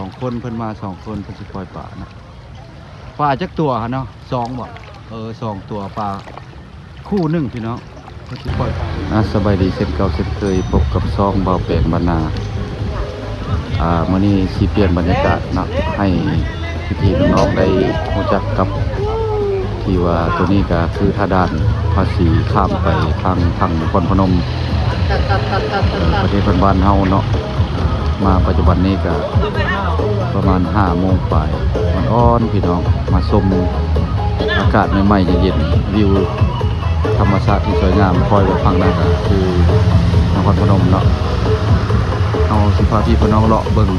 ສອງຄົນ ເພິ່ນມາສອງຄົນ ເພິ່ນຊິປ່ອຍປາເນາະ. ປາຈັກຕົວຫັ້ນເນາະ? ສອງບໍ່? ເອີ ສອງຕົວ ປາຄູ່ໜຶ່ງພີ່ນ້ອງ ເພິ່ນຊິປ່ອຍປາ. ອ່າ ສະບາຍດີເຊັ່ນເກົ່າເຊັ່ນເຄີຍ ພົບກັບຊ່ອງບ່າວແປງບ້ານນາ. ອ່າ ມື້ນີ້ຊິປ່ຽນບັນຍາກາດເນາະ ໃຫ້ພີ່ໆນ້ອງໆໄດ້ຮູ້ຈັກກັບ ທີ່ວ່າໂຕນີ້ກະຄືທ່າດ່ານພາສີ ຂ້າມໄປທາງຝັ່ງນະຄອນພະນົມ ເອີ ປະເທດເພື່ອນບ້ານເຮົາເນາະ. ມາປັດຈຸບັນນີ້ກະປະມານຫ້າໂມງປາຍອ່ອນໆ ພີ່ນ້ອງ ມາຊົມອາກາດໃໝ່ໆ ເຢັນໆ ວິວທຳມະຊາດທີ່ສວຍງາມ. ຄອຍໄປຝັ່ງນັ້ນກະຄືນະຄອນພະນົມເນາະ. ເຮົາຊິພາພີ່ພານ້ອງເລາະເບິ່ງ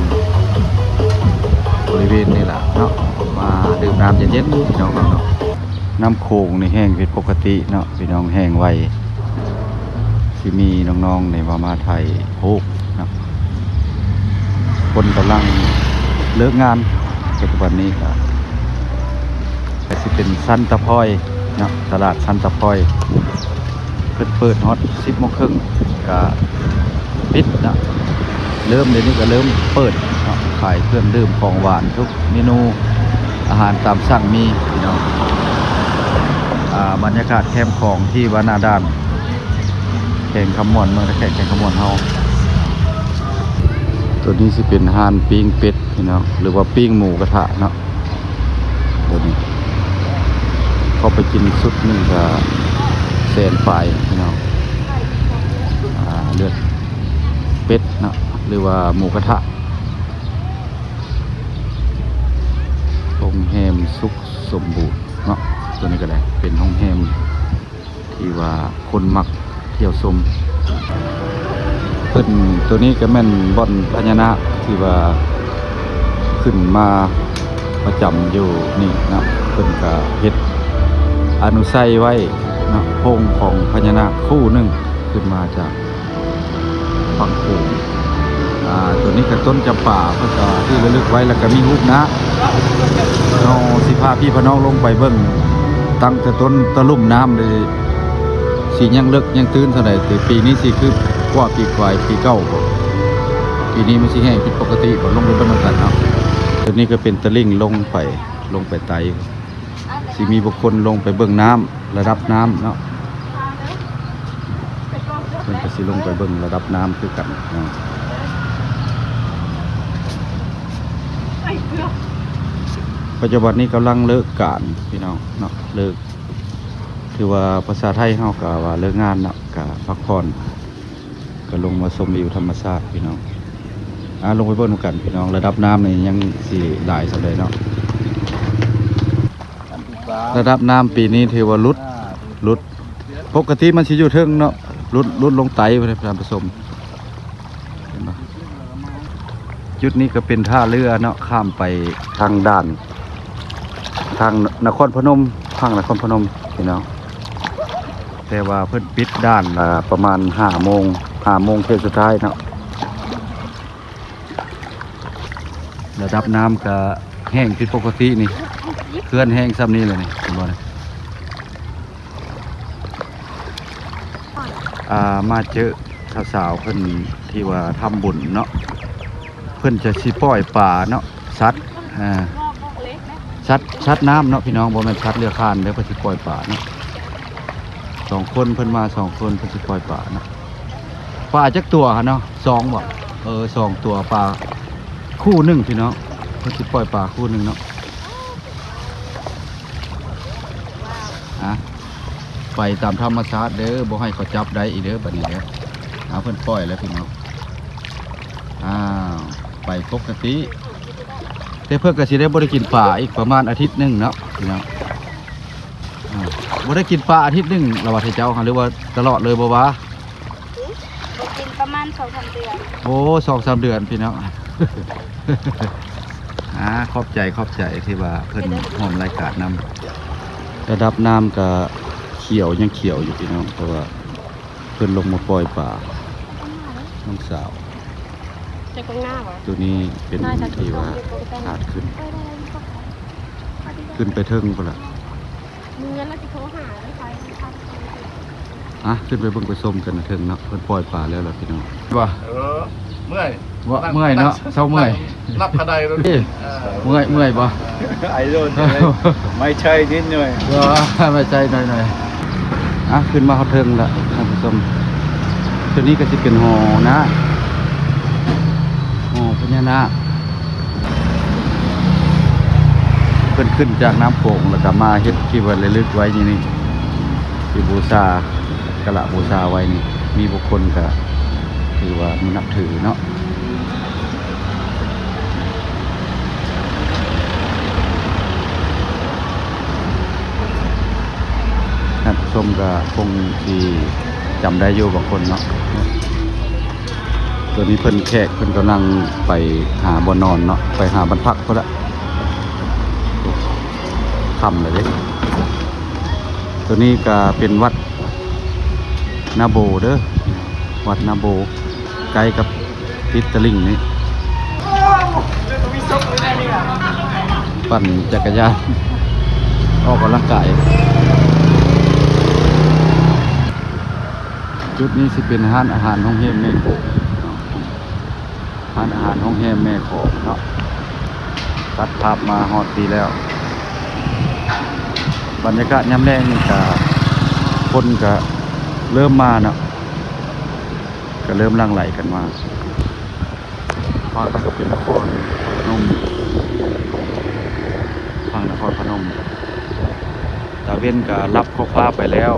ບໍລິເວນນີ້ລະເນາະ ມາດື່ມນ້ຳເຢັນໆ ພີ່ນ້ອງເນາະ. ນ້ຳໂຂງນີ້ແຮງຜິດປົກກະຕິເນາະ ພີ່ນ້ອງ ແຮງໄວ. ຊິມີນ້ອງໆນີ້ວ່າມາຖ່າຍຮູບເນາະ. ຄົນກຳລັງເລີກງານ ປັດຈຸບັນນີ້ກະ ກະຊິເປັນຊັນຕາພອຍເນາະ ຕະຫຼາດຊັນຕາພອຍ. ເພິ່ນເປີດຮອດສິບໂມງເຄິ່ງກະປິດເນາະ. ເລີ່ມ ດຽວນີ້ກະເລີ່ມເປີດເນາະ ຂາຍເຄື່ອງດື່ມຂອງຫວານທຸກເມນູ ອາຫານຕາມສັ່ງມີພີ່ນ້ອງ. ອ່າ ບັນຍາກາດແຄມຂອງທີ່ວ່າໜ້າດ່ານແຂວງຄຳມ່ວນ ເມືອງທ່າແຂກ ແຂວງຄຳມ່ວນເຮົາ. ໂຕນີ້ຊິເປັນຮ້ານປີ້ງເປັດພີ່ນ້ອງ ຫຼືວ່າປີ້ງໝູກະທະເນາະ. ໂຕນີ້ເຂົ້າໄປກິນຊຸດໜຶ່ງກະແສນປາຍພີ່ນ້ອງ. ອ່າ ເລືອດເປັດເນາະ ຫຼືວ່າໝູກະທະ. ໂຮງແຮມສຸກສົມບູນເນາະ ໂຕນີ້ກະໄດ້ເປັນໂຮງແຮມ ທີ່ວ່າຄົນມັກທ່ຽວຊົມ. ເພິ່ນ ໂຕນີ້ກະແມ່ນບ່ອນພະຍານາກທີ່ວ່າຂຶ້ນມາປະຈຳຢູ່ນີ້ເນາະ. ເພິ່ນກະເຮັດອະນຸໄສໄວ້ເນາະ ໂຄງຂອງພະຍານາກຄູ່ໜຶ່ງຂຶ້ນມາຈາກ ຝັ່ງໂຂງ. ອ່າ ໂຕນີ້ກະຕົ້ນຈຳປາ ເພິ່ນກະທີ່ລະລຶກໄວ້ ແລ້ວກະມີຮູບນາກ. ເຮົາຊິພາພີ່ພານ້ອງລົງໄປເບິ່ງ ຕັ້ງແຕ່ຕົ້ນຕະລຸ່ມນ້ຳເລີຍ ຊິຍັງເລິກຍັງຕື້ນສ່ຳໃດ. ແຕ່ປີນີ້ຊິຄືກວ່າປີກາຍ ປີເກົ່າບໍ່? ປີນີ້ມັນຊິແຫ້ງຜິດປົກກະຕິບໍ່? ລົງໄປເບິ່ງນຳກັນເນາະ. ໂຕນີ້ກະເປັນຕະລິ່ງລົງໄປ ລົງໄປໃຕ້. ຊິມີບຸກຄົນລົງໄປເບິ່ງນ້ຳ ລະດັບນ້ຳເນາະ. ເພິ່ນກະຊິລົງໄປເບິ່ງລະດັບນ້ຳຄືກັນເນາະ. ປັດຈຸບັນນີ້ກຳລັງເລີກການພີ່ນ້ອງເນາະ ເລີກ ຖືວ່າພາສາໄທເຮົາກະວ່າເລີກງານເນາະ ກະພັກຜ່ອນ. ກະລົງມາຊົມວິວທຳມະຊາດພີ່ນ້ອງ. ອ່າ ລົງໄປເບິ່ງນຳກັນພີ່ນ້ອງ ລະດັບນ້ຳນີ້ຍັງຊິຫຼາຍສ່ຳໃດເນາະ. ລະດັບນ້ຳປີນີ້ຖືວ່າຫຼຸດ ຫຼຸດ ປົກກະຕິມັນຊິຢູ່ເທິງເນາະ ຫຼຸດ ຫຼຸດລົງໃຕ້ພຸ້ນແຫຼະທ່ານຜູ້ຊົມ ເຫັນບໍ່? ຈຸດນີ້ກະເປັນທ່າເຮືອເນາະ ຂ້າມໄປທາງດ່ານ ທາງນະຄອນພະນົມ ຝັ່ງນະຄອນພະນົມພີ່ນ້ອງ. ແຕ່ວ່າເພິ່ນປິດດ່ານ ອ່າ ປະມານຫ້າໂມງ ຫ້າໂມງເທື່ອສຸດທ້າຍເນາະ. ລະດັບນ້ຳກະແຫ້ງຜິດປົກກະຕິນີ້ ເຂື່ອນແຫ້ງສ່ຳນີ້ແຫຼະນີ້ ເຫັນບໍ່ນີ້? ອ່າ ມາເຈີສາວໆ ເພິ່ນທີ່ວ່າທຳບຸນເນາະ ເພິ່ນຈະຊິປ່ອຍປາເນາະ ສັດ ອ່າ ສັດ ສັດນ້ຳເນາະພີ່ນ້ອງ ບໍ່ແມ່ນສັດເລືອຄານເດີ ເພິ່ນຊິປ່ອຍປາເນາະ. ສອງຄົນ ເພິ່ນມາສອງຄົນ ເພິ່ນຊິປ່ອຍປາເນາະ. ປາຈັກຕົວຫັ້ນເນາະ? ສອງບໍ່? ເອີ ສອງຕົວ ປາຄູ່ໜຶ່ງພີ່ນ້ອງ ເພິ່ນຊິປ່ອຍປາຄູ່ໜຶ່ງເນາະ. ອ່ະ ໄປຕາມທຳມະຊາດເດີ ບໍ່ໃຫ້ເຂົາຈັບໄດ້ອີກເດີ ບາດນີ້ເດີ. ອ່າ ເພິ່ນປ່ອຍແລ້ວພີ່ນ້ອງ ອ້າວ ໄປປົກກະຕິ ແຕ່ເພິ່ນກະຊິໄດ້ບໍ່ໄດ້ກິນປາອີກປະມານອາທິດໜຶ່ງເນາະພີ່ນ້ອງ. ອ່າ ບໍ່ໄດ້ກິນປາອາທິດໜຶ່ງລະວ່າ ເຈົ້າ ຫຼືວ່າຕະຫຼອດເລີຍບໍ່ວ່າ? ບໍ່ກິນປະມານສອງສາມເດືອນ. ໂອ້ ສອງສາມເດືອນພີ່ນ້ອງ. ອ່າ ຂອບໃຈ ຂອບໃຈທີ່ວ່າເພິ່ນຮ່ວມລາຍການນຳ. ລະດັບນ້ຳກະຂຽວ ຍັງຂຽວຢູ່ພີ່ນ້ອງ ເພາະວ່າເພິ່ນລົງມາປ່ອຍປາ ນ້ອງສາວ. ໂຕນີ້ເປັນທີ່ວ່າຫາດຂຶ້ນ ຂຶ້ນໄປເທິງພຸ້ນລະ. ອ່ະ ຂຶ້ນໄປເບິ່ງໄປຊົມກັນເທິງເນາະ ເພິ່ນປ່ອຍປາແລ້ວລະພີ່ນ້ອງ. ວ່າ ເອີ ເມື່ອຍ ວ່າເມື່ອຍເນາະ ເຊົາເມື່ອຍ ນັບຂະໄດໂລດ ເອີ ເມື່ອຍ ເມື່ອຍບໍ່? I don't know. ໄມ້ໄຜ່ນິດໜ້ອຍ ບໍ່ ໄມ້ໄຜ່ໜ້ອຍໆ. ອ່ະ ຂຶ້ນມາຮອດເທິງລະທ່ານຜູ້ຊົມ. ໂຕນີ້ກໍຊິເປັນຫໍນາກ ຫໍພະຍານາກ ເພິ່ນຂຶ້ນຈາກນ້ຳໂຂງ ແລ້ວກໍມາເຮັດທີ່ວ່າລະລຶກໄວ້ຢູ່ນີ້ ທີ່ບູຊາ ກະລະບູຊາໄວ້ນີ້ ມີບຸກຄົນກະຖືວ່ານັບຖືເນາະ. ທ່ານຜູ້ຊົມກະຄົງຊິຈຳໄດ້ຢູ່ບາງຄົນເນາະ. ໂຕນີ້ເພິ່ນ ແຂກເພິ່ນກຳລັງໄປຫາບ່ອນນອນເນາະ ໄປຫາບ້ານພັກພຸ້ນລະ ຄ່ຳແລ້ວເດ້. ໂຕນີ້ກະເປັນວັດນາໂບເດີ ວັດນາໂບ ໃກ້ກັບຕິດຕະລິ່ງນີ້ ປັ່ນຈັກກະຍານ ອອກກຳລັງກາຍ. ຈຸດນີ້ຊິເປັນຮ້ານອາຫານໂຮງແຮມແມ່ໂຂງເນາະ ຮ້ານອາຫານໂຮງແຮມແມ່ຂອງເນາະ. ຕັດພາບມາຮອດພີ້ແລ້ວ ບັນຍາກາດຍາມແລງນີ້ກະ ຄົນກະເລີ່ມມາເນາະ ກະເລີ່ມຫຼັ່ງໄຫຼກັນມາ. ຝັ່ງນັ້ນກະເປັນນະຄອນພະນົມ ຝັ່ງນະຄອນພະນົມ ຕາເວັນກະລັບຂອບຟ້າໄປແລ້ວ.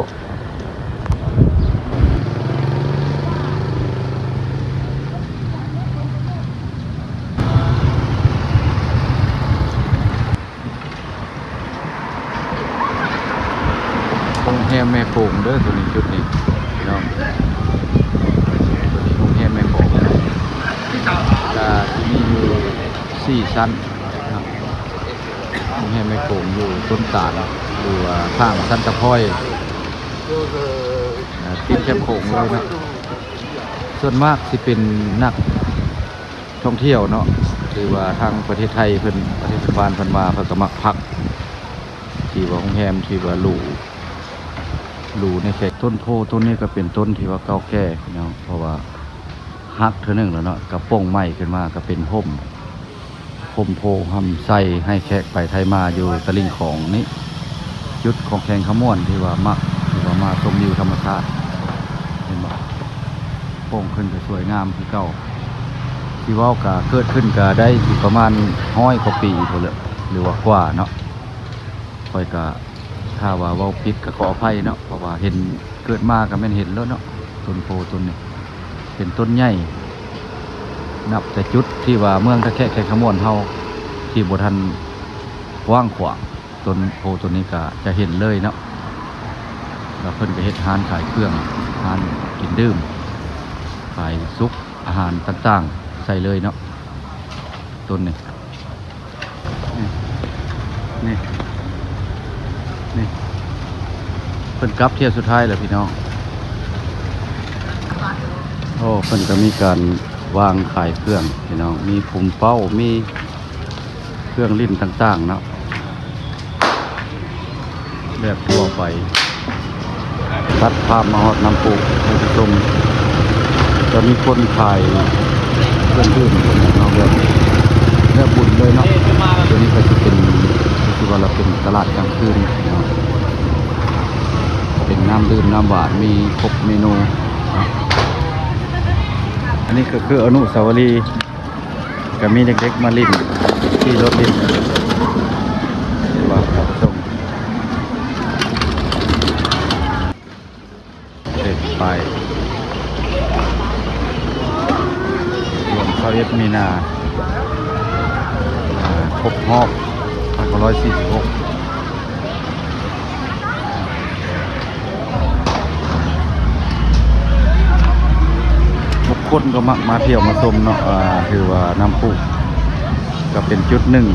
ໂຮງແຮມແມ່ໂຂງເດີ ໂຕນີ້ ຈຸດນີ້ພີ່ນ້ອງ ໂຮງແຮມແມ່ໂຂງ ກະຊິມີຢູ່ສີ່ຊັ້ນເນາະ. ໂຮງແຮມແມ່ໂຂງຢູ່ຕົ້ນຕານ ຫຼືວ່າຂ້າງຊັນຕາພອຍ ອ່າ ຕິດແຄມໂຂງເລີຍເນາະ. ສ່ວນມາກຊິເປັນນັກທ່ອງທ່ຽວເນາະ ຫຼືວ່າທາງປະເທດໄທເພິ່ນ ປະເທດສະບານເພິ່ນມາ ເພິ່ນກໍມັກພັກທີ່ວ່າໂຮງແຮມທີ່ວ່າຫຼູ ຫຼູໃນແຂກ. ຕົ້ນໂພຕົ້ນນີ້ກໍເປັນຕົ້ນທີ່ວ່າເກົ່າແກ່ເນາະ ເພາະວ່າ ຫັກເທື່ອໜຶ່ງແລ້ວເນາະ ກະປົ່ງໃໝ່ຂຶ້ນມາ ກະເປັນຮົ່ມ ຮົ່ມໂພຮ່ຳໄຊໃຫ້ແຂກໄປໄທມາຢູ່ຕະລິ່ງຂອງນີ້ ຈຸດຂອງແຂວງຄຳມ່ວນທີ່ວ່າມັກ ທີ່ວ່າມາຊົມວິວທຳມະຊາດ ເຫັນບໍ່? ປົ່ງຂຶ້ນກະສວຍງາມຄືເກົ່າ ຊິເວົ້າກະເກີດຂຶ້ນກະໄດ້ຊິປະມານຮ້ອຍກວ່າປີພຸ້ນແຫຼະ ຫຼືວ່າກວ່າເນາະ ຂ້ອຍກະ ຖ້າວ່າເວົ້າຜິດກໍຂໍອະໄພເນາະ ເພາະວ່າເຫັນ ເກີດມາກໍແມ່ນເຫັນໂລດເນາະ. ຕົ້ນໂພຕົ້ນນີ້ເປັນຕົ້ນໃຫຍ່ ນັບແຕ່ຈຸດທີ່ວ່າເມືອງທ່າແຂກແຂວງຄຳມ່ວນເຮົາ ທີ່ບໍ່ທັນກວ້າງຂວາງ ຕົ້ນໂພຕົ້ນນີ້ກໍຈະເຫັນເລີຍເນາະ. ແລ້ວເພິ່ນກໍເຮັດຮ້ານຂາຍເຄື່ອງ ຮ້ານກິນດື່ມ ຂາຍສຸກ ອາຫານຕ່າງໆ ໃສ່ເລີຍເນາະ ຕົ້ນນີ້. ນີ້ ນີ້ ນີ້ ເພິ່ນກັບຖ້ຽວສຸດທ້າຍແລ້ວພີ່ນ້ອງ. ໂອ້ ເພິ່ນກໍມີການວາງຂາຍເຄື່ອງພີ່ນ້ອງ ມີປຸມເປົ້າ ມີເຄື່ອງຫຼິ້ນຕ່າງໆເນາະ. ແບບທົ່ວໄປ ຕັດພາບມາຮອດນ້ຳພຸ ທ່ານຜູ້ຊົມ ຈະມີຄົນຂາຍເຄື່ອງດື່ມເນາະ ແບບ ແບບບຸນເລີຍເນາະ. ໂຕນີ້ກໍຊິເປັນ ຄືວ່າລະເປັນຕະຫຼາດກາງຄືນເນາະ ເປັນນ້ຳດື່ມນ້ຳຫວານ ມີຄົບເມນູເນາະ. ອັນນີ້ກໍຄືອະນຸສາວະລີ ກໍມີເດັກໆມາຫຼິ້ນ ຂີ່ລົດຫຼິ້ນ ວ່າເຂົາສົ່ງ ເດັກໄປ ລວມຊາວເອັດມີນາ ອ່າ ຄົບຮອບ ພັນເກົ້າຮ້ອຍສີ່ສິບຫົກ. ທຸກຄົນກໍມັກມາທ່ຽວມາຊົມເນາະ ອ່າ ຖືວ່ານ້ຳພຸກໍເປັນຈຸດໜຶ່ງ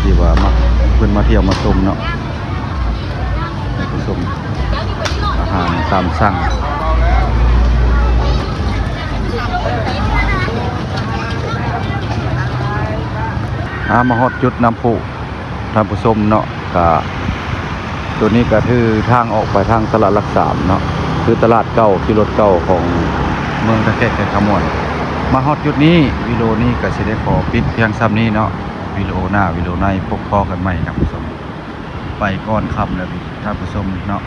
ທີ່ວ່າມັກເພິ່ນມາທ່ຽວມາຊົມເນາະ ມາຊົມອາຫານຕາມສັ່ງ. ອ່າ ມາຮອດຈຸດນ້ຳພຸ ທ່ານຜູ້ຊົມເນາະ ກະ ໂຕນີ້ກະຄືທາງອອກໄປທາງຕະຫຼາດຫຼັກສາມເນາະ ຄືຕະຫຼາດເກົ່າ ທີ່ລົດເກົ່າຂອງເມືອງທ່າແຂກແຂວງຄຳມ່ວນ. ມາຮອດຈຸດນີ້ ວິດີໂອນີ້ກໍຊິໄດ້ຂໍປິດພຽງສ່ຳນີ້ເນາະ. ວິດີໂອໜ້າ ວິດີໂອໃນ ພົບພໍ້ກັນໃໝ່ທ່ານຜູ້ຊົມ. ໄປກ່ອນຄ່ຳແລ້ວທ່ານຜູ້ຊົມເນາະ.